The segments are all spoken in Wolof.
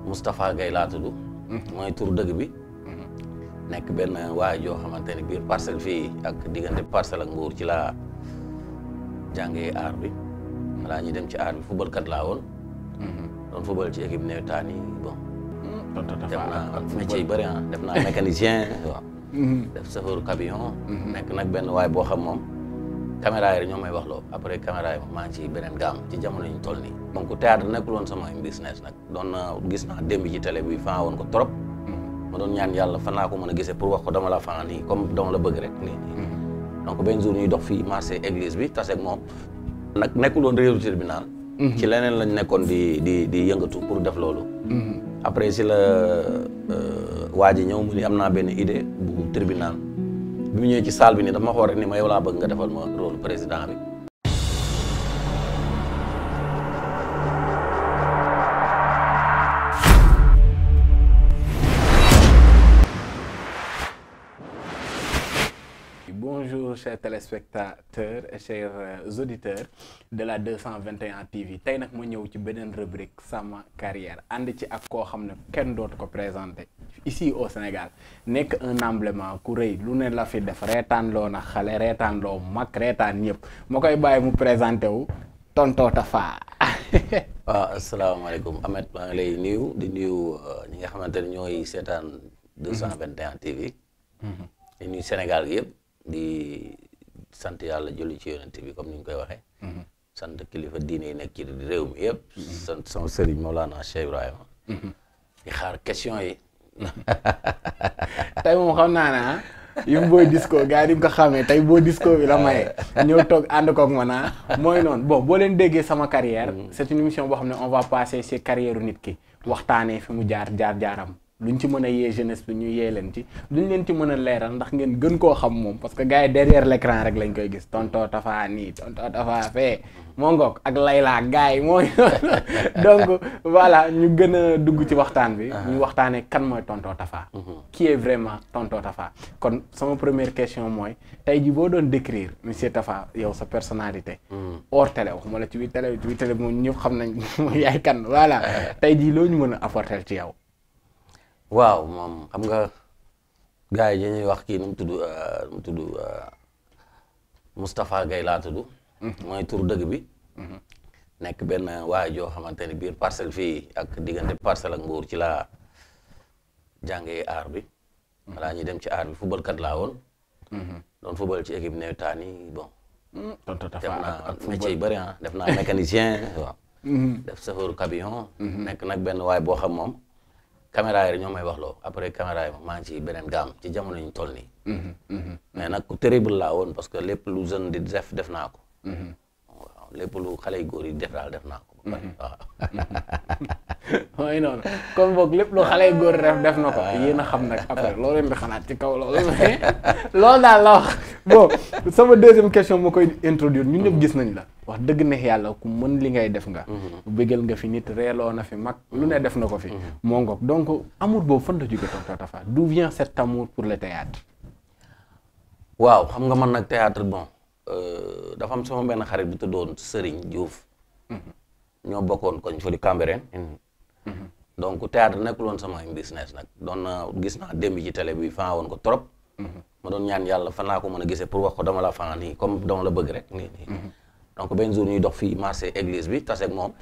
Moustapha Gueye laa tudd. mooy tur dëgg bi. nekk benn waay joo xamante ne biir parcelle fii ak diggante parcelle ak Mbour ci laa jàngee aar bi. balaa ñuy dem ci aar bi footballkat laa woon. doon football ci équipe nawetaan yi bon. def naa métier yu bëri def naa mécanicien waaw. def chauffeur camion. nekk nag benn waay boo xam moom. caméra yi ñoo may wax loo après caméra yi maa ngi ci beneen gaam ci jamono ñu toll nii. donc théâtre nekkul woon sama business nag doon na gis naa démb ci télé bi fan woon ko trop. ma doon ñaan yàlla fan laa ko mën a gisee pour wax ko dama la fan nii comme dama la bëgg rek nii. donc benn jour ñuy dox fii marché église bi tase ak moom. nag nekkul woon réeru tribunal. ci leneen lañ nekkoon di yëngatu pour def loolu. après si la waa ji ñëw mu ni am naa benn idée bu tribunal. bi mu ñëwee ci salle bi nii dafa ma xool rek ni ma yow laa bëgg nga defal ma rôle président bi. Bonjour chers téléspectateurs et chers auditeurs de la 221 TV tey nag ma ñëw ci beneen rubrique sama carrière ànd ci ak koo xam ne kenn dootu ko présenté ici au Sénégal nekk un emblème ku rëy lu ne la fi def reetaan loo na xale reetaan loo mag reetaan ñëpp ma koy bàyyi mu présenté wu Tonton Tafa. waaw asalaamaaleykum Ahmed maa ngi lay nuyu di nuyu ñi nga xamante ne ñooy seetaan 221 TV. di nuyu Sénégal gi yëpp. di sant yàlla julli ci yonent bi comme ni ñu koy waxee. sant kilifa diine yi nekk ci réew mi yëpp. sant sama sëriñ Mawlana Cheikh Ibrahima. di xaar question yi. tey moom xam naa ne yim booy disco gars yi di nga ko xamee tey boo disco bi la maye ñëw toog ànd koog man mooy noonu bon boo leen déggee sama carrière. c'est une émission boo xam ne on va passer ci carrière nit ki waxtaanee fi mu jaar-jaaram. luñ ci mën a yee jeunesse bi ñu yee leen ci luñ leen ci mën a leeral ndax ngeen gën koo xam moom parce que gars yi derrière l'écran rek lañ koy gis Tonton Tafa nii Tonton Tafa fee moo ngoog ak Layla gars yi mooy donc voilà ñu gën a dugg ci waxtaan bi. ñu waxtaanee kan mooy Tonton Tafa. qui est vraiment Tonton Tafa. kon sama première question mooy tey ji boo doon décrire monsieur Tafa yow sa personnalité. hors télé waxuma la ci biir télé moom ñëpp xam nañ yaay kan voilà tey ji loo ñu mën a apporter ci yow. waaw moom xam nga gars yi dañuy wax kii nu mu tudd Moustapha Gueye laa tudd. mooy tur dëgg bi. nekk benn waay joo xamante ne biir parcelle fii ak diggante parcelle ak Mbour ci laa jàngee aar bi. balaa ñuy dem ci aar bi footballkat laa woon. doon football ci équipe nawetaan yi bon. Tonton Tafa def naa métier yu bëri def naa mécanicien waaw. def chauffeur camion. nekk nag benn waay boo xam moom. caméra yi ñoo may wax loo après caméra yi maa ngi ci beneen gaam ci jamono ñu toll nii. mais nag ku terrible laa woon parce que lépp lu jeune di def naa ko. waaw lépp lu xale yu góor yi def daal def naa ko. waaw. mooy noonu comme boog lépp lu xale yu góor def na ko yéen a xam nag après loolu leen di xalaat ci kaw loolu. loolu daal la wax bon sama deuxième question moo koy introduire ñun ñëpp gis nañ la. wax dëgg neex yàlla ku mën li ngay def nga. bëggal nga fi nit reeloo na fi mag lu ne def na ko fi. moo ngoog donc amour boobu fan la jóge Tonton Tafa d'où vient cet amour pour le théâtre. waaw xam nga man nag théâtre bon dafa am sama benn xarit bu tuddoon Serigne Diouf. ñoo bokkoon koñ fa di Cambérène. donc théâtre nekkul woon sama business nag doon na gis naa démb ci télé bi fan woon ko trop. ma doon ñaan yàlla fan laa ko mën a gisee pour wax ko dama la fan nii comme dama la bëgg rek nii. donc benn jour ñuy dox fii marché église bi tase ak moom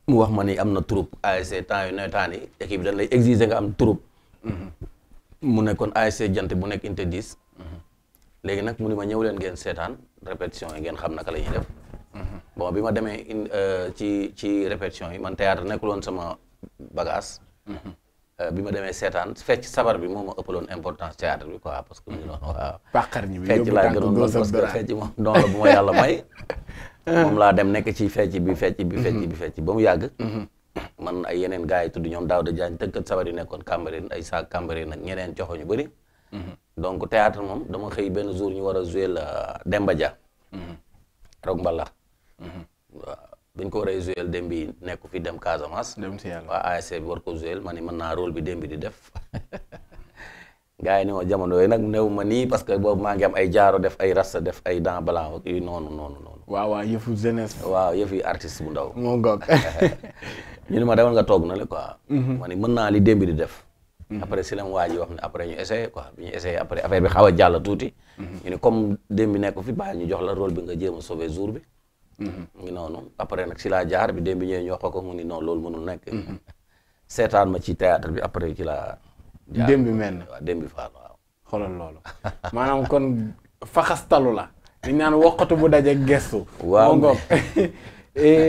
mu wax ma ni am na troupe ASC temps yu nawetaan yi équipe dañ lay exiger nga am troupe. mu nekkoon ASC jant bu nekk unité 10. léegi nag mu ni ma ñëw leen ngeen seetaan répétition yi ngeen xam naka la ñuy def. bon bi ma demee ci répétition yi man théâtre nekkul woon sama bagage. bi ma demee seetaan fecc sabar bi moo ma ëppaloon importance théâtre bi quoi parce que mu ngi noonu waaw. pàqar ñi bi fecc laa gënoon lool parce que fecc moom doon la bu ma yàlla may. moom laa dem nekk ci fecc bi ba mu yàgg. man ay yeneen gars yi tudd ñoom Daouda Diagne tëkkat sabar yi nekkoon Cambérène ay saak Cambérène nag ñeneen coxo ñu bëri. donc théâtre moom dama xëy benn jour ñu war a jouer la Demba Dia. Rock Mbalax. waaw biñ ko war a jouer démb bi nekk fi dem Casamance. dem si yàlla waa ASC bi war ko jouer ma ni mën naa rôle bi démb bi di def. gars yi ni ma jamono yooyu nag néew ma nii parce que boobu maa ngi am ay jaaro def ay rasta def ay dents blancs yu noonu. waaw yëfu jeunesse. waaw yëfu artiste bu ndaw. moo ngoog ñu ne ma demal nga toog na le quoi. ma ni mën naa li démb di def. après si la mu waa ji wax ne après ñu essayé quoi bi ñu essayé après affaire bi xaw a jàll tuuti. ñu ne comme démb bi nekk fi bàyyi ñu jox la rôle bi nga jéem a sauver jour bi. ngi noonu après nag si laa jaar bi démb bi ñëwee ñu wax ko mu ni non loolu mënul nekk. seetaan ma ci théâtre bi après ci laa. jaar démb bi mel na waaw démb bi faal waaw. xoolal loolu maanaam kon faxastalu la. li ñu naan wokkatu bu dajeeg gestu. waaw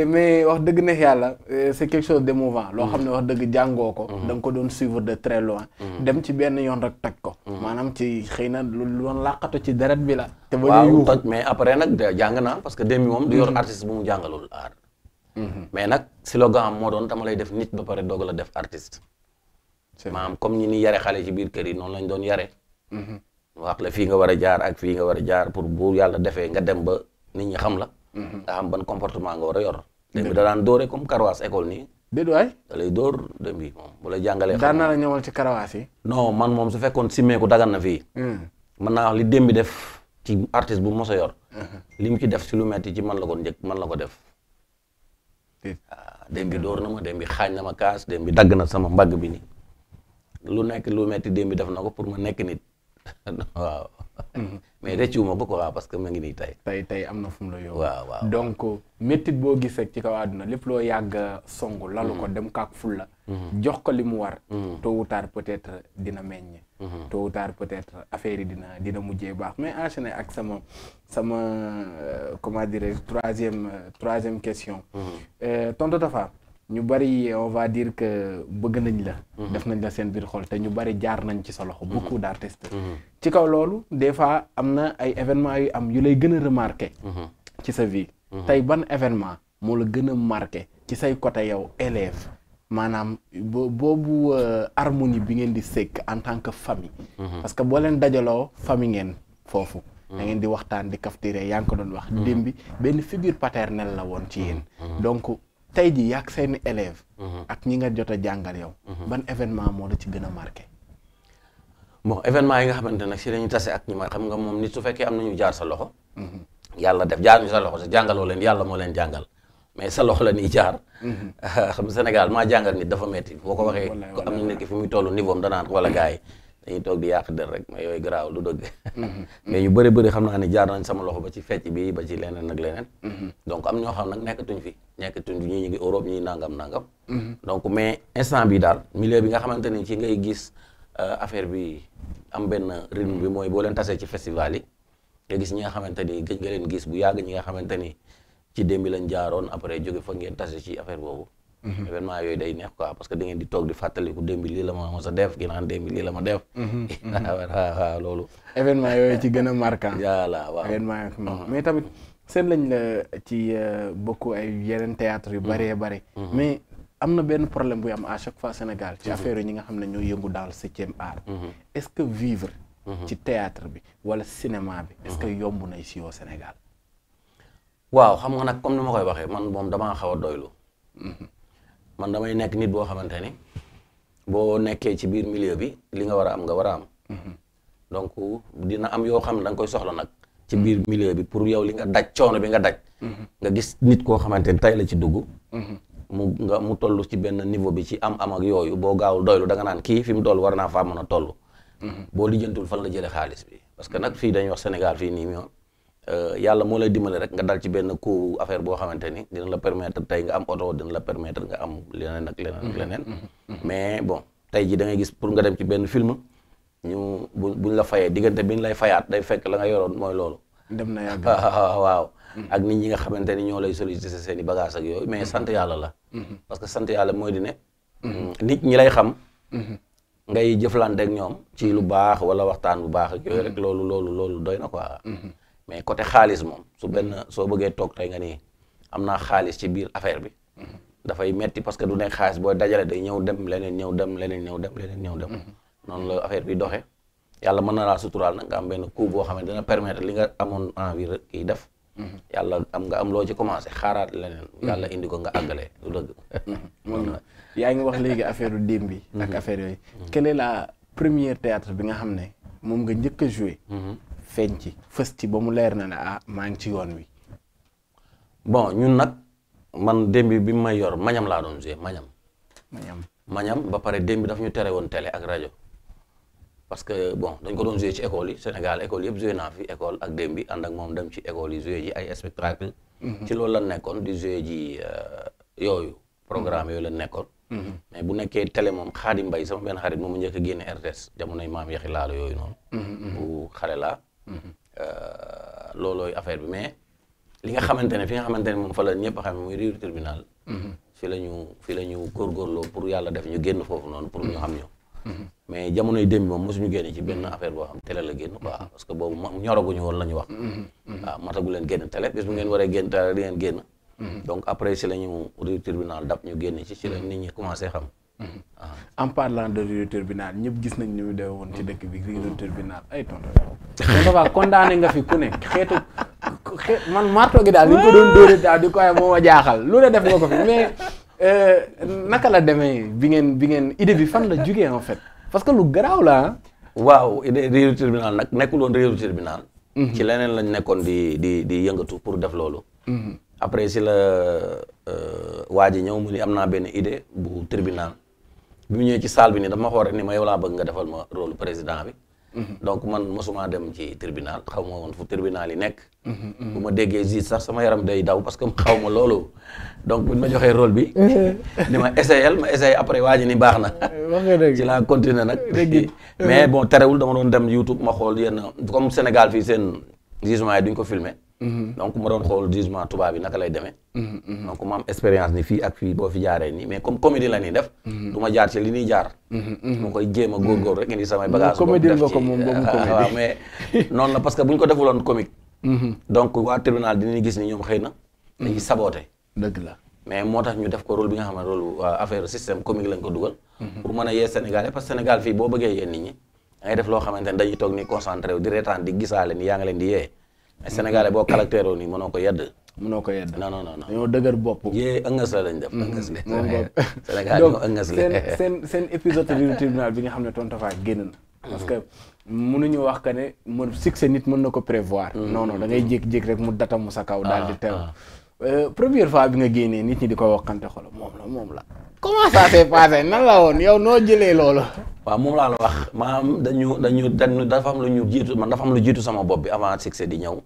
mais wax dëgg neex yàlla c'est quelque chose d'émouvant loo xam ne wax dëgg jàngoo ko. da nga ko doon suivre de très loin. dem ci benn yoon rek toj ko. maanaam ci xëy na lu doon làqatu ci deret bi la. te ba ñu toj mais après nag jàng naa parce que démb bi moom du yor artiste bu mu jàngalul aar. mais nag slogan am moo doon dama lay def nit ba pare doog la def artiste. maanaam comme ñi ni yare xale ci biir kër yi noonu lañ doon yare. wax la fii nga war a jaar ak fii nga war a jaar pour bu yàlla defee nga dem ba nit ñi xam la. nga xam ban comportement nga war a yor. démb bi da daan dóore comme karawaas école nii. déedéet waay. da lay dóor démb bi moom bu la jàngalee. daan naa la ñëwal ci karawaas yi. non man moom su fekkoon simmeeku dagan na fii. mën naa wax li démb bi def ci artiste bu mos a yor. li mu ci def si lu metti ci man la ko njëkk man la ko def. démb bi dóor na ma démb bi xaañ na ma kaas démb bi dagg na sama mbagg bi nii. lu nekk lu metti démb bi def na ko pour ma nekk nit waaw. mais rëccuwuma ko quoi parce que ma ngi nii tey am na fu mu la yóbbu. waaw donc méttit boo gis rek ci kaw àdduna lépp loo yàgg songu lalu ko dem kaak ful la. jox ko li mu war. tôt ou tard peut-être dina meññ. tôt ou tard peut-être affaire yi dina mujjee baax mais enchaîner ak sama comment dirais-je troisième question. tonton Tafa ñu bari on va dire que bëgg nañ la. def nañ la seen biir xol te ñu bari jaar nañ ci sa loxo. beaucoup d'artistes. ci kaw loolu des fois am na ay événements yu am yu lay gën a remarqué. ci sa vie. tey ban événement moo la gën a marqué ci say côté yow élève maanaam boobu harmonie bi ngeen di sekk en tant que famille. parce que boo leen dajaloo famille ngeen foofu. da ngeen di waxtaan di kaftiré yaa ngi ko doon wax. démb bi benn figure paternelle la woon ci yéen. donc tey ji yàgg seeni élève ak ñi nga jot a jàngal yow. ban événement moo la ci gën a marqué. bon événement yi nga xamante nag si lañu tase ak ñi ma xam nga moom nit su fekkee am nañu jaar sa loxo. yàlla def jaar ñu sa loxo sa jàngaloo leen yàlla moo leen jàngal mais sa loxo la ñuy jaar. xam Sénégal maa jàngal nit dafa metti boo ko waxee. ko am na nit ki fi muy toll niveau am danaan wala gars yi dañuy toog di yàq der rek mais yooyu garaaw lu dëgg. mais ñu bëri xam naa ne jaar nañ sama loxo ba ci fecc bi ba ci leneen ak leneen. donc am ñoo xam nag nekkatuñ fi ñii ñu ngi Europe ñii nangam. donc mais instant bi daal milieu bi nga xamante ni ci ngay gis affaire bi am benn rythme bi mooy boo leen tasee ci festival yi nga gis ñi nga xamante ni gëj nga leen gis bu yàgg ñi nga xamante ni ci démb bi lañ jaaroon après jóge fa ngeen tase ci affaire boobu. événement yooyu day neex quoi parce que da ngeen di toog di fàttaliku démb lii la ma mos a def ginnaaw démb lii la ma def. waaw loolu. événement yooyu ci gën a marquant. voilà waaw événement mais tamit seen lañ la ci beaucoup ay yeneen théâtre yu bëree bëri. mais am na benn problème buy am à chaque fois Sénégal. ci affaire yi ñi nga xam ne ñoo yëngu dans le 7e art. est-ce que vivre. ci théâtre bi wala cinéma bi. est-ce que yomb na ici au Sénégal. waaw xam nga nag comme ni ma koy waxee man moom damaa xaw a doylu. man damay nekk nit boo xamante ni boo nekkee ci biir milieu bi li nga war a am nga war a am. donc dina am yoo xam ne da nga koy soxla nag. ci biir milieu bi pour yow li nga daj coono bi nga daj. nga gis nit koo xamante ni tey la ci dugg. mu toll ci benn niveau bi ci am ak yooyu boo gaawul doylu da nga naan kii fi mu toll war naa faa mën a toll. boo lijjantul fan la jëlee xaalis bi parce que nag fii dañuy wax Sénégal fii nii moom. yàlla moo lay dimbali rek nga dal ci benn coup affaire boo xamante ni dina la permettre tey nga am oto dina la permettre nga am leneen ak leneen. mais bon tey ji da ngay gis pour nga dem ci benn film buñ la fayee diggante bi ñu lay fayaat day fekk la nga yoroon mooy loolu. dem na yàgg waaw. ak nit ñi nga xamante ni ñoo lay solliciter seen i bagages ak yooyu mais sant yàlla la. parce que sant yàlla mooy di ne. nit ñi lay xam. ngay jëflante ak ñoom ci lu baax wala waxtaan bu baax ak yooyu rek loolu doy na quoi. mais côté xaalis moom soo bëggee toog tey nga nii am naa xaalis ci biir affaire bi dafay metti parce que du nekk xaalis booy dajale day ñëw dem leneen ñëw dem noonu la affaire bi doxe yàlla mën na laa suturaal nag nga am benn coup boo xam ne dina permettre li nga amoon envie rek kii def yàlla nga am loo ci commencé xaaraat leneen yàlla indi ko nga àggalee du dëgg yaa ngi wax léegi affaire u démb bi ak affaire yooyu quelle est la première théâtre bi nga xam ne moom nga njëkk a joué feeñ ci fës ci ba mu leer na ne maa ngi ci yoon wi. bon ñun nag man démb bi mu may yor mañam laa doon joué Mañam. mañam ba pare démb daf ñu tere woon télé ak rajo parce que bon dañ ko doon joué ci école yi Sénégal école yëpp joué naa fi école ak démb bi ànd ak moom dem ci école yi joué ji ay spectacle ci loolu la nekkoon di joué ji yooyu programme yooyu la nekkoon mais bu nekkee télé moom Xaadim Mbay sama benn xarit moom mu njëkk a génne RTS jamonoy maam yaxi laalo yooyu noonu bu xale laa loolooy affaire bi mais li nga xamante ne fi nga xamante ne moom fa la ñëpp xam muy riiru tribunal fi la ñu góorgóorloo pour yàlla def ñu génn foofu noonu pour ñu xam ñu mais jamonoy démb moom mosuñu génn ci benn affaire boo xam télé la génn quoi parce que boobu ñoraguñu woon la ñu wax waaw matagu leen génn télé bis bu ngeen waree génn télé di ngeen génn donc après si la ñu riiru tribunal dab ñu génn ci la nit ñi commencé xam en parlant de riiru tribunal ñëpp gis nañ ni mu dee woon ci dëkk bi riiru tribunal ay tonton Fa condamné nga fi ku ne man marto gi daal ni ko doon dóore daal di ko ay moo ma jaaxal lu ne def nga ko fi mais naka la demee bi ngeen idée bi fan la jugee en fait parce que lu garaaw la waaw idée riiru tribunal nag nekkul woon riiru tribunal ci leneen lañ nekkoon di yëngatu pour def loolu après si la waa ji ñëw mu ni am naa benn idée bu tribunal bi mu ñëwee ci salle bi ni dama xool rek ni ma yow laa bëgg nga defal ma rôle président bi donc man mosuma dem ci tribunal xaw ma woon fu tribunal yi nekk bu ma déggee juge sax sama yaram day daw parce que xaw ma loolu donc buñ ma joxee rôle bi ni ma essayé après waa ji ni baax na ci laa continuer nag mais bon terewul dama doon dem YouTube ma xool yenn comme Sénégal fii seen jugement yi duñ ko filmer donc ma doon xool jugement tubaab bi naka lay demee donc ma am expérience ni fii ak fii boo fi jaaree nii mais comme comédie la ñuy def du ma jaar ci li ñuy jaar ma koy jéem a góorgóor rek indi samay bagage comédie nga ko moom boobu comédie waaw mais noonu la parce que bu ñu ko defuloon comique donc waa tribunal dinañu gis ni ñoom xëy na dañuy saboté dëgg la mais moo tax ñu def ko rôle bi nga xam ne rôle affaire système comique lañ ko dugal pour mën a yee Sénégalais parce que Sénégal fii boo bëggee yee nit ñi da ngay def loo xamante ne dañuy toog ni concentré wu di reetaan di gisaale ni yaa nga leen di yee mais Sénégalais boo caractère nii mënoo ko yedd non non dañoo dëgër bopp yee ëngas la lañ def ëngas le Sénégal donc ñoo ëngas le seen épisode riiru tribunal bi nga xam ne tonton Fa génn na parce que mënuñu wax que ne mu succès nit mën na ko prévoir non da ngay jékki-jékki rek mu data mu sa kaw daal di teew première fois bi nga génnee nit ñi di ko waxante xolo moom la comment ça s'est passé nan la woon yow noo jëlee loolu waaw moom laa la wax maanaam dafa am lu ñu jiitu man dafa am lu jiitu sama bopp bi avant succès di ñëw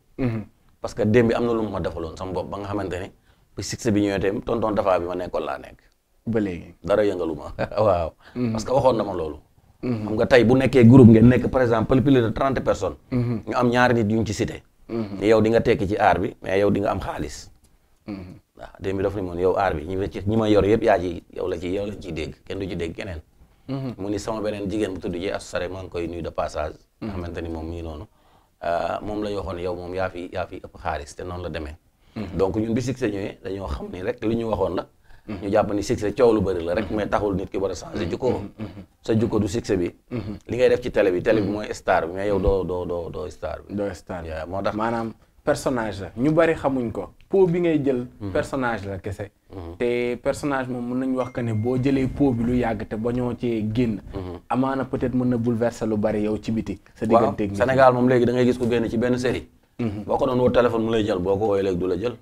parce que démb bi am na lu ma defaloon sama bopp ba nga xamante ne bi succès bi ñëwee tam tonton Tafa bi ma nekkoon laa nekk ba léegi dara yëngalu ma waaw parce que waxoon na ma loolu xam nga tey bu nekkee groupe ngeen nekk par exemple plus de 30 personnes ñu am ñaari nit yuñ ci cité ni yow di nga tekki ci aar bi mais yow di nga am xaalis waaw démb bi daf ni moon yow aar bi ñi ma yor yëpp yaa ci yow lañ ciy dégg kenn du ci dégg keneen mu ni sama beneen jigéen bu tudd ji Astou Sare maa ngi koy nuyu de passage nga xamante ni moom mii noonu moom la ñu waxoon yow moom yaa fi ëpp xaalis te noonu la demee donc ñun bi succès ñëwee dañoo xam ni rek li ñu waxoon la ñu jàpp ni succès coow lu bëri la rek mais taxul nit ki war a changer jukko sa jukko du succès bi li ngay def ci télé bi mooy star bi mais yow doo star bi doo star bi moo tax maanaam personnage la ñu bari xamuñ ko po bi ngay jël personnage la kese te personnage moom mën nañu wax que ne boo jëlee po bi lu yàgg te ba ñoo cee génn amaana peut-être mën na bouleverser lu bari yow ci biti sa digganteeg Sénégal moom léegi da ngay gis ko génn ci benn série boo ko doon woo téléphone mu lay jël boo ko wooyee léegi du la jël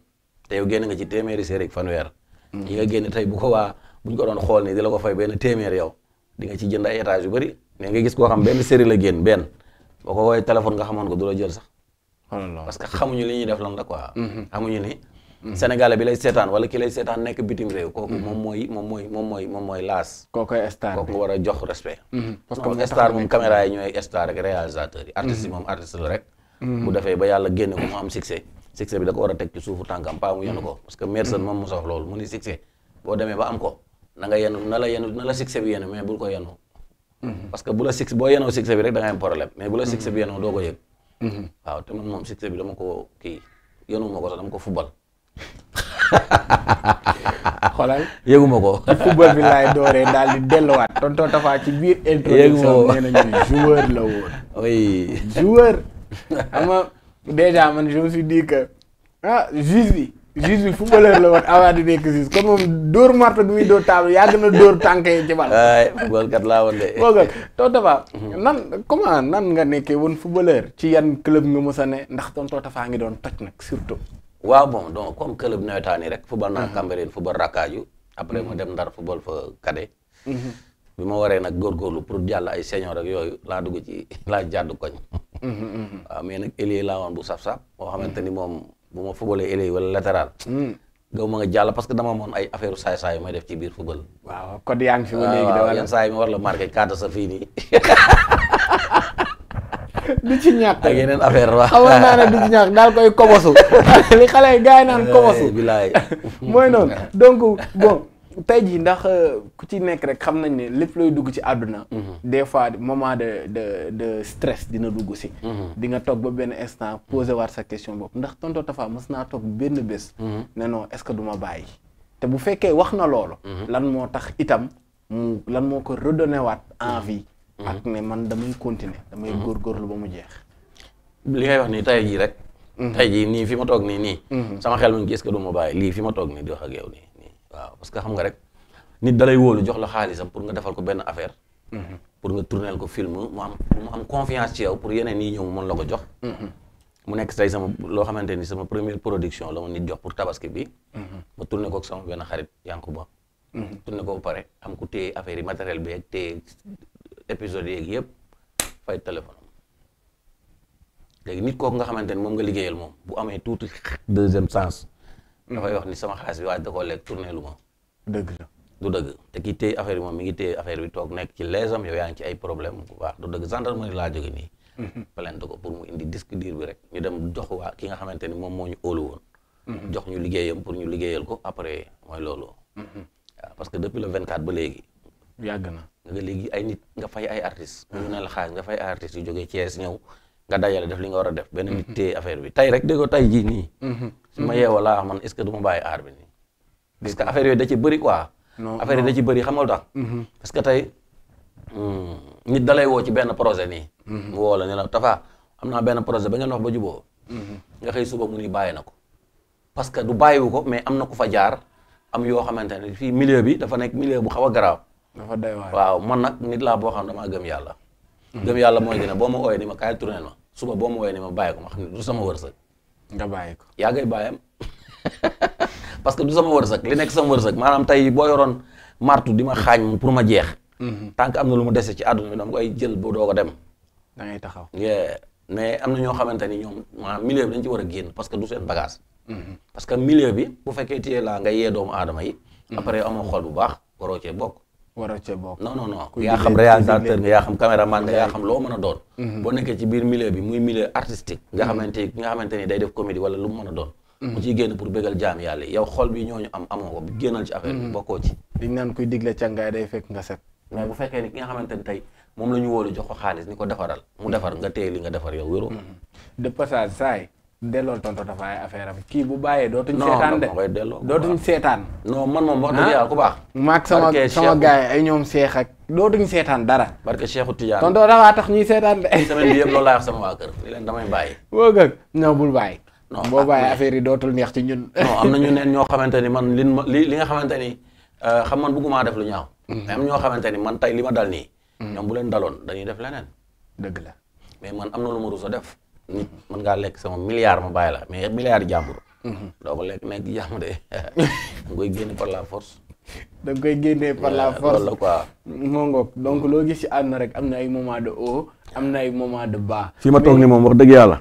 te yow génn nga ci téeméeri série ak fanweer yi nga génn tey bu ko buñ ko doon xool ni di la ko fay benn téeméer yow di nga ci jënd ay étage yu bëri mais nga gis koo xam benn série la génn benn boo ko wooyee téléphone nga xamoon ko du la jël sax parce que xamuñu li ñuy def lan la quoi xamuñu ni Sénégalais bi lay seetaan wala ki lay seetaan nekk bitim réew kooku moom mooy laas kookoy star kooku war a jox respect parce que star moom caméra yi ñooy star rek réalisateur yi artistes yi moom artiste la rek bu defee ba yàlla génne ko mu am succès bi da ko war a teg ci suufu tànkam pas mu yenu ko parce que Merson moom mosa wax loolu mu ni succès boo demee ba am ko na nga yenu na la succès bi yenu mais bul ko yenu parce que boo yenoo succès bi rek da ngay am problème mais bu la succès bi yenoo doo ko yëg waaw te man moom succès bi dama ko kii yenuma ko sax dama ko fubal xoolal yëguma ko football bi laay dooree daal di delluwaat tonton Tafa ci biir introduction nee nañu joueur la woon oui joueur xam nga déjà man je me suis dit que juge bi footballeur la woon avant di nekk juge kon moom dóor marto bi muy dóor table yàgg na dóor tànk yi ci bal football kat laa woon de boogal tonton Tafa nan nga nekkee woon footballeur ci yan club nga mës a ne ndax tonton Tafa ngi doon toj nag surtout waaw bon donc comme club nawetaan yi rek football naa Cambérène football Rakkaaju après ma dem Ndar football fa cadet bi ma waree nag góorgóorlu pour jàll ay senior ak yooyu laa dugg ci laa jàdd koñ waaw mais nag ailier laa woon bu saf-saf boo xamante ni moom bu ma footballee ailier wala latéral gaw ma nga jàll parce que dama moon ay affaire saay-saay yu may def ci biir football waaw code yaa ngi fi ba léegi de wala yenn saa yi ma war la marqué carte sa fii nii du ci ñàkk ak yeneen affaire wax xamoon naa ne du ci ñàkk daal koy kobosu li xale yi gars yi naan kobosu bilaay mooy noonu donc bon tey jii ndax ku ci nekk rek xam nañ ne lépp looy dugg ci àdduna des fois moment de stress dina dugg si di nga toog ba benn instant posé waat sa question bopp ndax tonton Tafa mës naa toog benn bés ne non est-ce que du ma bàyyi te bu fekkee wax na loolu lan moo tax itam lan moo ko redonné waat envie ak ne man damay continuer damay góorgóorlu ba mu jeex li ngay wax nii tey jii rek tey jii nii fi ma toog nii sama xel mu ngi est-ce que du ma bàyyi lii fi ma toog nii di wax ak yow nii waaw parce que xam nga rek nit dalay wóolu jox la xaalisam pour nga defal ko benn affaire pour nga tourneel ko film mu am confiance ci yow pour yeneen yi ñëw mu mën la ko jox mu nekk tey sama loo xamante ni sama première production la ma nit jox pour tabaski bi ma tourné ko ak sama benn xarit Yankuba tourné ko ba pare am ku téye affaire yi matériel bi ak téye épisode yeeg yëpp fay téléphone am léegi nit kooku nga xamante ni moom nga liggéeyal moom bu amee tuuti deuxième sens dafay wax ni sama xaalis bi waaye da koo lekk tourné lu ma dëgg la du dëgg te kii téye affaire bi moom mi ngi téye affaire bi toog nekk ci leesam yow yaa ngi ci ay problème bu baax du dëgg gendarmerie laa jóge nii plainte ko pour mu indi disque dur bi rek ñu dem jox waa ki nga xamante ni moom moo ñu óolu woon jox ñu liggéeyam pour ñu liggéeyal ko après mooy loolu waaw parce que depuis le 24 ba léegi yàgg na nga léegi ay nit nga fay ay artistes ñu ne la xaalis nga fay ay artistes yu jógee Thiès ñëw nga dajale def li nga war a def benn nit téye affaire bi tey rek déggoo tey jii nii su ma yeewoo laa wax man est-ce que du ma bàyyi aar bi nii parce que affaire yooyu da ci bëri quoi affaire yi da ci bëri xam nga lu tax parce que tey nit da lay woo ci benn projet nii mu woo la ne la Tafa am naa benn projet ba ngeen wax ba juboo nga xëy suba mu ni bàyyi na ko parce que du bàyyiwu ko mais am na ku fa jaar am yoo xamante ne fii milieu bi dafa nekk milieu bu xaw a garaaw dafa doy waar waaw man nag nit laa boo xam damaa gëm yàlla gëm yàlla mooy gën a boo ma ooyee ni ma kaay tournel ma suba boo ma ooyee ni ma bàyyi ko ma xam ne du sama wërsëg nga bàyyi ko yaa ngay bàyyam parce que du sama wërsëg li nekk sama wërsëg maanaam tey boo yoroon martu di ma xaañ pour ma jeex tant que am na lu ma dese ci àdduna bi dama koy jël boo doo ko dem da ngay taxaw mais am na ñoo xamante ni ñoom maanaam milieu bi dañ ci war a génn parce que du seen bagage parce que milieu bi bu fekkee téye laa nga yee doomu aadama yi après amoo xol bu baax waroo cee bokk waroo cee bokk non yaa xam réalisateur nga yaa xam caméraman nga yaa xam loo mën a doon boo nekkee ci biir milieu bi muy milieu artistique nga xamante ni day def comédie wala lu mu mën a doon mu ciy génn pour bégal jaam yàlla yow xol bi ñooñu am amoo ko génnal ci affaire bi bokkoo ci diñ naan kuy digle càngaay day fekk nga set mais bu fekkee ni ki nga xamante ni tey moom la ñu wóolu jox ko xaalis ni ko defaral mu defar nga téye li nga defar yow wéroo de passage saay dellool tonton Tafa ay affaire am kii bu bàyyee dootuñ seetaan de non koy delloo dootuñ seetaan non man moom wax dëgg yàlla ku baax maag sama gars yi ay ñoom seex ak dootuñ seetaan dara barke Cheikhou Tidiane tonton Tafa tax ñuy seetaan de semaine bi yëpp loolu laa wax sama waa kër li leen damay bàyyi boo gëg non bul bàyyi non boo bàyyi affaire yi dootul neex ci ñun non am na ñu neen ñoo xamante ni man li nga xamante ni xam man bëgguma def lu ñaaw mais am ñoo xamante ni man tey li ma dal nii ñoom bu leen daloon dañuy def leneen dëgg la mais man am na lu ma rus a def nit mën ngaa lekk sama milliard ma bàyyi la mais milliard jàmbur doo ko lekk nekk jàmm de da nga koy génne par la force da nga koy génnee par la force la quoi moo ngoog donc loo gis ci àdduna rek am na ay moment de haut am na ay moment de bas fi ma toog ni moom wax dëgg yàlla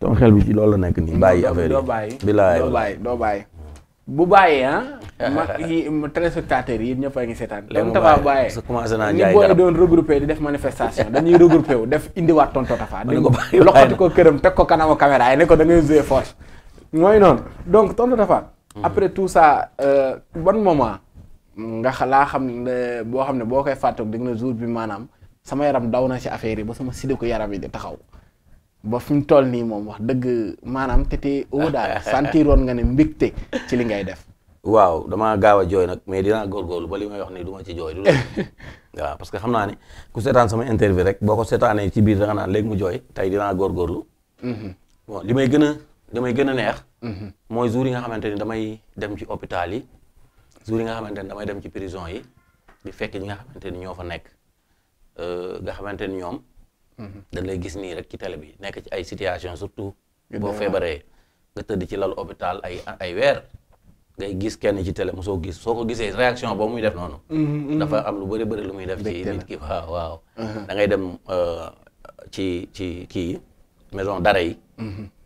ton xel bi ci loolu la nekk nii bàyyi affaire yi doo bàyyi bilaay doo bàyyi bu bàyyee téléspectateurs yi ñëpp a ngi seetaan tonton Tafa bàyyee commencé naa ni jaay booy garab doon regroupé di def manifestation dañuy regroupé wu def indiwaat tonton Tafa ne ko bàyyi loxati ko këram teg ko kanamu caméra yi ne ko da ngay jouer force mooy noonu donc tonton Tafa après tout ça bon moment nga laa xam ne boo xam ne boo koy fàttoog di nga ne jour bi maanaam sama yaram daw na ci affaire yi ba sama sidé ko yaram yi di taxaw ba fi mu toll nii moom wax dëgg maanaam te daal sentiroon nga ne mbégte ci li ngay def. waaw damaa gaaw a jooy nag mais dinaa góorgóorlu ba li may wax nii du ma ci jooy du waaw parce que xam naa ni ku seetaan sama interview rek boo ko seetaanee ci biir da nga naan léegi mu jooy tey dinaa góorgóorlu. bon li may gën a neex. mooy jour yi nga xamante ni damay dem ci hôpital yi jour yi nga xamante ni damay dem ci prison yi di fekk ñi nga xamante ni ñoo fa nekk nga xamante ni ñoom. dañ lay gis nii rek ci télé bi nekk ci ay situation surtout boo feebaree nga tëdd ci lalu hôpital ay weer ngay gis kenn ci télé mosoo gis soo ko gisee réaction boobu muy def noonu. dafa am lu bëri lu muy def ci nit ki waaw. da ngay dem ci kii maison d'arrêt yi.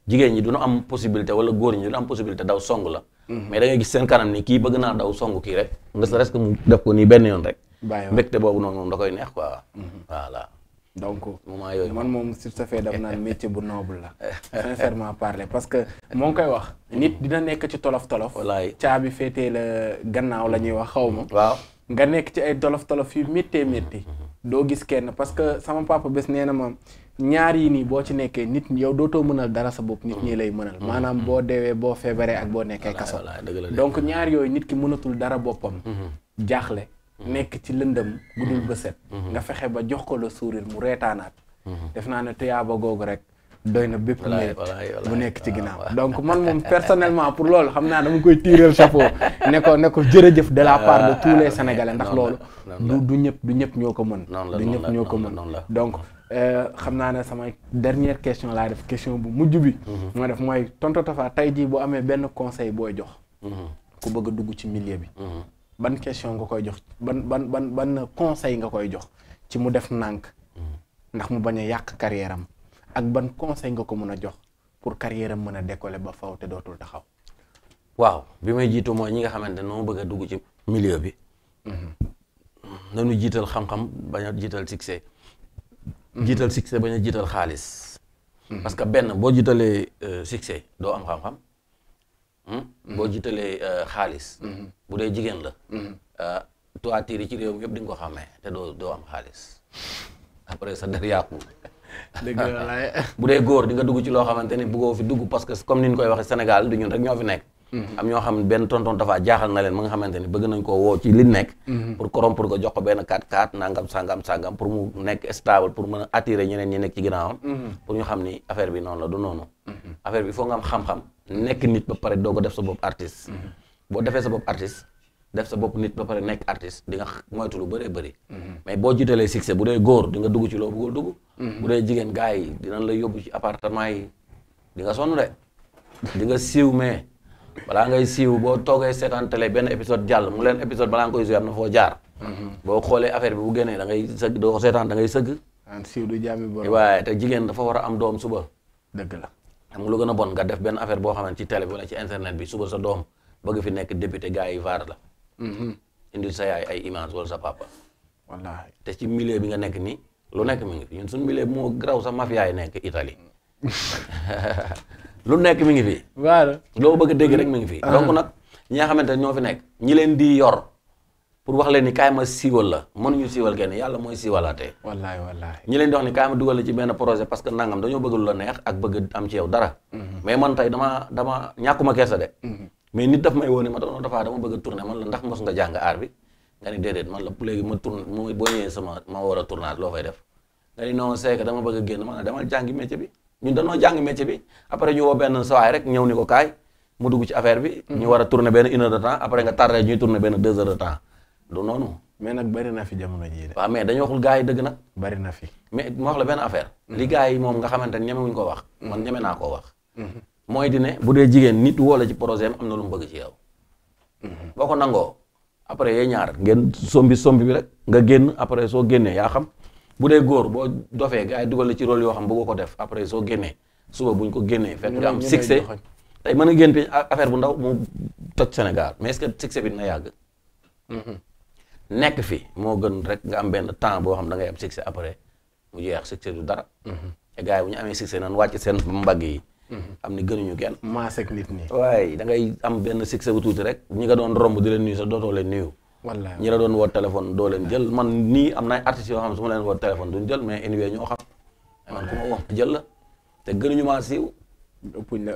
jigéen ñi du ñu am possibilité wala góor ñi du ñu am possibilité daw song la. mais da ngay gis seen kanam ni kii bëgg naa daw song kii rek nga sa reste que mu def ko nii benn yoon rek. mbégte boobu noonu moom da koy neex quoi. voilà. donc moment yooyu man moom sur ce fait daf naan métier bu noble la sincèrement parler parce que moo ngi koy wax nit dina nekk ci tolof wallaay caabi féetee la gannaaw la ñuy wax xaw ma waaw nga nekk ci ay tolof yu métti doo gis kenn parce que sama papa bés nee na ma ñaar yi nii boo ci nekkee nit yow dootoo mënal dara sa bopp nit ñi lay mënal maanaam boo deewee boo feebaree ak boo nekkee kaso donc ñaar yooyu nit ki mënatul dara boppam jaaxle nekk ci lëndëm gudul ba set nga fexe ba jox ko le sourire mu reetaanaat def naa ne tuyaaba googu rek doy na bépp mérite bu nekk ci ginnaaw donc man moom personnellement pour loolu xam naa dama koy tiireel chapeau ne ko jërëjëf de la part de tous les Sénégalais ndax loolu du ñëpp ñoo ko mën du ñëpp ñoo ko mën donc xam naa ne sama dernière question laa def question bu mujj bi ma def mooy tonton Tafa tey jii bu amee benn conseil booy jox ku bëgg a dugg ci milieu bi ban question nga koy jox ban conseil nga koy jox ci mu def nànk ndax mu bañ a yàq carrière am ak ban conseil nga ko mën a jox pour carrière am mën a décoller ba faw te dootul taxaw. waaw bi may jiitu mooy ñi nga xamante ne noo bëgg a dugg ci milieu bi. nañu jiital xam-xam bañ a jiital succès. jiital succès bañ a jiital xaalis. parce que benn boo jiitalee succès doo am xam-xam. boo jiitalee xaalis. bu dee jigéen la. toiture yi ci réew mi yëpp di nga ko xamee te doo am xaalis après sa der yàqu. dëgg la bu dee góor di nga dugg ci loo xamante ni bëggoo fi dugg parce que comme ni ñu koy waxee Sénégal du ñun rek ñoo fi nekk. am ñoo xam ne benn tonton Tafa jaaxal na leen ma nga xamante ni bëgg nañ koo woo ci li nekk. pour corrompre ko jox ko benn 4-4 nangam sangam pour mu nekk stable pour mën a attirer ñeneen ñi nekk ci ginnaawam. pour ñu xam ni affaire bi noonu la du noonu. affaire bi il faut nga am xam-xam nekk nit ba pare doo ko def sa bopp artiste. boo defee sa bopp artiste def sa bopp nit ba pare nekk artiste di nga moytu lu bëree bëri. mais boo jiitalee succès bu dee góor di nga dugg ci loo bëggul dugg. bu dee jigéen gars yi dinañ la yóbbu ci appartement yi di nga sonn de di nga siiw mais balaa ngay siiw boo toogee seetaan télé benn épisode jàll mu leen épisode balaa nga koy joué am na foo jaar. boo xoolee affaire bi bu génnee da ngay sëgg doo ko seetaan da ngay sëgg. siiw du jaami borom. waaye te jigéen dafa war a am doom suba. dëgg la xam nga lu gën a bon nga def benn affaire boo xamante ci télé bi wala ci internet bi suba sa doom bëgg fi nekk député gars yi vaar la. indil sa yaay ay image wala sa papa. wallaahi te ci milieu bi nga nekk nii lu nekk mi ngi fi ñun suñu milieu bi moo graw sa mafia yi nekk Italie lu nekk mi ngi fi. waaw loo bëgg a dégg rek mi ngi fi. donc nag ñi nga xamante ne ñoo fi nekk ñi leen di yor pour wax leen ni kaay ma siiwal la mënuñu siiwal kenn yàlla mooy siiwalaatee. wallaahi ñi leen di wax ni kaay ma dugal la ci benn projet parce que nangam dañoo bëgg lu la neex ak bëgg am ci yow dara. mais man tey dama ñàkkuma kersa de. mais nit daf may woo ni ma doon Tafa dama bëgg a tourner man la ndax mos nga jàng aar bi nga ni déedéet man la léegi ma tourne boo ñëwee ma war a tournage loo fay def nga ni non c'est que dama bëgg a génn ma ne demal jàngi métier bi ñun dañoo jàng métier bi après ñu woo benn sawaay rek ñëw ni ko kaay mu dugg ci affaire bi ñu war a tourner benn 1 heure de temps après nga tardé ñuy tourner benn 2 heures de temps du noonu. mais nag bari na fi jamono jii de. waaw mais dañoo waxul gars yi dëgg nag. bari na fi mais ma wax la benn affaire. li gars yi moom nga xamante ne ñemewuñ ko wax. man ñeme naa koo wax. mooy di ne bu dee jigéen nit woo la ci projet am na lu mu bëgg ci yow. boo ko nangoo après yee ñaar ngeen sombi bi rek nga génn après soo génnee yaa xam bu dee góor boo dofee gars yi dugal la ci rôle yoo xam bëggoo ko def après soo génnee suba buñ ko génnee fekk nga am succès tey mën a génn affaire bu ndaw mu toj Sénégal mais est-ce que succès bi dina yàgg. nekk fi moo gën rek nga am benn temps boo xam da ngay am succès après mu jeex succès du dara. te gars yi bu ñu amee succès nan wàcc seen mbagg yi. am ni gënuñu kenn. maaseeg nit ñi. waaye da ngay am benn succès bu tuuti rek ñi nga doon romb di leen nuyu sax dootoo leen nuyu. wallaahi ñi la doon woo téléphone doo leen jël man nii am na ay artistes yoo xam ne su ma leen woo téléphone duñ jël mais anyway ñoo xam. man ku ma woo jël la te gënuñu maa siiw.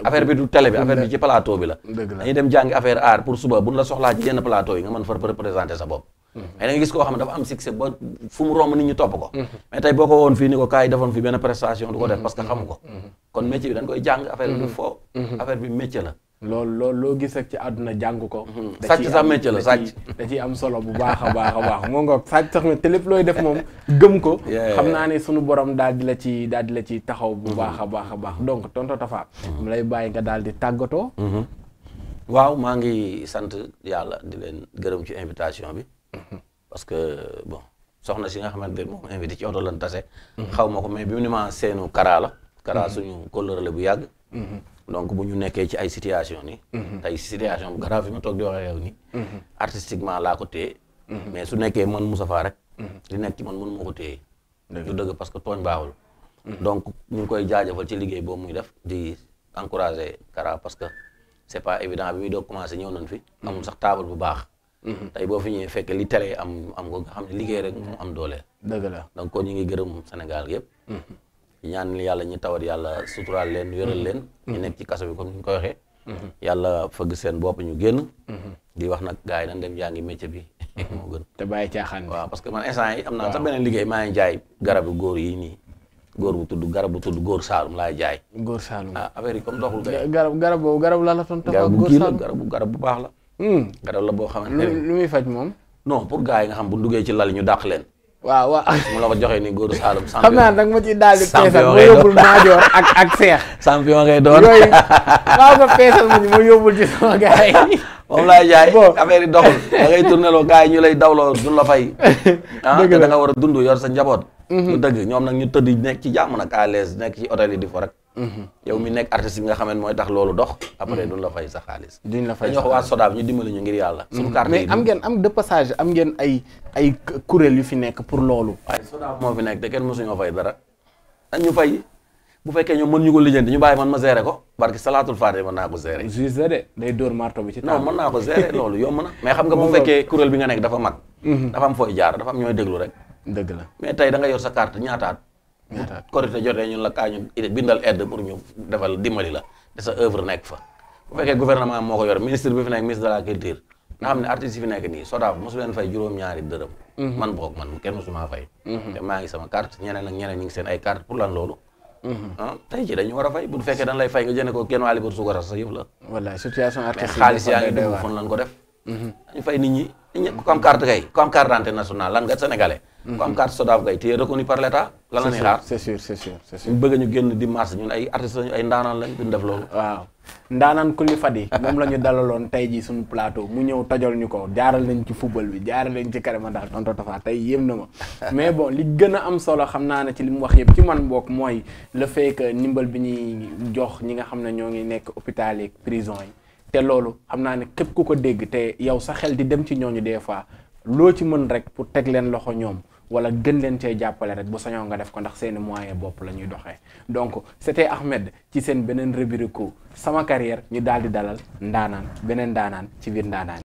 affaire bi du télé bi affaire bi ci plateau bi la. dañuy dem jàngi affaire art pour suba buñ la soxlaa ci yenn plateau yi nga mën fa représenter sa bopp. mais da nga gis koo xam ne dafa am succès ba fu mu romb nit ñi topp ko. mais tey boo ko woon fii ni ko kaay defoon fi benn prestation du ko def parce que xamu ko. kon métier bi dañ koy jàng affaire bi du foo. affaire bi métier la. loolu loo gis ak ci àdduna jàng ko. sàcc sax métier la sàcc. da ciy am solo bu baax a baax moo nga sàcc sax te lépp looy def moom gëm ko. xam naa ne sunu borom daal di la ci taxaw bu baax a baax donc tonton Tafa. mu lay bàyyi nga daal di tàggatoo. waaw maa ngi sant yàlla di leen gërëm ci invitation bi. parce que bon soxna si nga xamante ne moom invité ci oto lan tase. xaw ma ko mais bi mu ne ma seenu Kara la. Kara suñu kóllëre la bu yàgg. donc bu ñu nekkee ci ay situation ni tey situation bu grave fi ma toog di waxee yow ni artistiquement laa ko téye. mais su nekkee man Moustapha rek. li nekk ci man mënu ma ko téye. du dëgg parce que tooñ baaxul. donc ñu ngi koy jaajëfal ci liggéey boobu muy def di encourager Kara parce que c'est pas évident bi muy doog commencé ñëw nañ fi. amul sax table bu baax. tey boo fi ñëwee fekk li télé am ko nga xam ne liggéey rek mu am doole. dëgg la donc kon ñu ngi gërëm Sénégal yëpp. ñaan yàlla ñu tawat yàlla suturaal leen wéral leen. ñu nekk ci kaso bi comme ni ñu ko waxee. yàlla fëgg seen bopp ñu génn. di wax nag gars yi nañ dem jàngi métier bi. moo gën te bàyyi caaxaan. waaw parce que man instant yi am naa sax beneen liggéey maa ngi jaay garabu góor yi nii. góor bu tudd góor Saalum laay jaay. góor Saalum affaire yi comme doxul kay. garab la tonton Tafa góor Saalum garab bu baax la. garab la boo xamante ne lu muy faj moom. non pour gars yi nga xam bu duggee ci lal ñu dàq leen. waaw mu la ko joxee ni góor Saalum. xam naa nag ma ci daal di peesal ma yóbbul maajoor ak seex. champion ngay doon yooyu waaw nga peesal ma yóbbul ci sama gars yi. moom laay jaay affaire yi doxul da ngay tourné loo gars yi ñu lay dawloo duñ la fay. te da nga war a dund yor sa njaboot. lu dëgg ñoom nag ñu tëdd nekk ci jàmm nag à l'aise nekk ci hôtel yi di fa rek. yow mi nekk artiste bi nga xam ne mooy tax loolu dox. après duñ la fay sa xaalis. duñ la fay dañu wax waa Sodav ñu dimbali ñu ngir yàlla. suñu carte mais am de passage am ngeen ay kuréel yu fi nekk pour loolu. waaye Sodav moo fi nekk te kenn mësuñoo fay dara. dañ ñu fay bu fekkee ñoom mën ñu ko lijjanti ñu bàyyi man ma gérer ko barki salaatul faatiha mën naa ko gérer. juste de day dóor marto bi ci non mën naa ko gérer loolu yomb na. mais xam nga bu fekkee kuréel bi nga nekk dafa mag. dafa am fooy jaar dafa am ñooy déglu rek. dëgg la mais tey da nga yor sa carte ñaataat. korité jotee ñun la kaa ñu bindal aide pour ñu defal dimbali la te sa œuvre nekk fa bu fekkee gouvernement moo ko yor ministre bi fi nekk ministre de la culture nga xam ne artistes yi fi nekk nii Sodav mosu leen fay juróom-ñaari dërëm. man boog man kenn mosuma fay. te maa ngi sama carte ñeneen ak ñeneen ñu ngi seen ay carte pour lan loolu. tey ci dañu war a fay bu fekkee dañ lay fay nga jëne ko kenn waali bër suukar sa yëf la. voilà situation artistique mais xaalis yaa ngi dugg fon lan ko def. dañu fay nit ñi ku am carte kay ku am carte d'identité nationale lan nga sénégalais. ku am carte Sodav kay te reconnu par l'état lan la ñuy xaar. c'est sûr ñu bëgg ñu génn di marché ñun ay artistes lañu ay ndaanaan lañ duñ def loolu. waaw ndaanaan Kuli Fadi moom la ñu dalaloon tey jii suñu plateau mu ñëw tojol ñu ko jaaral nañ ci football bi jaaral nañ ci carrément ndax tonton Tafa tey yéem na ma mais bon li gën a am solo xam naa ne ci li mu wax yëpp ci man bokk mooy le fait que ndimbal bi ñuy jox ñi nga xam ne ñoo ngi nekk hôpital yi prison yi te loolu xam naa ne képp ku ko dégg te yow sa xel di dem ci ñooñu des fois loo ci mën rek pour teg leen loxo ñoom wala gën leen cee jàppale rek bu sañoo nga def ko ndax seeni moyen bopp la ñuy doxee donc c'était Ahmed ci seen beneen rubrique sama carrière ñu daal di dalal ndaanaan beneen ndaanaan ci biir ndaanaan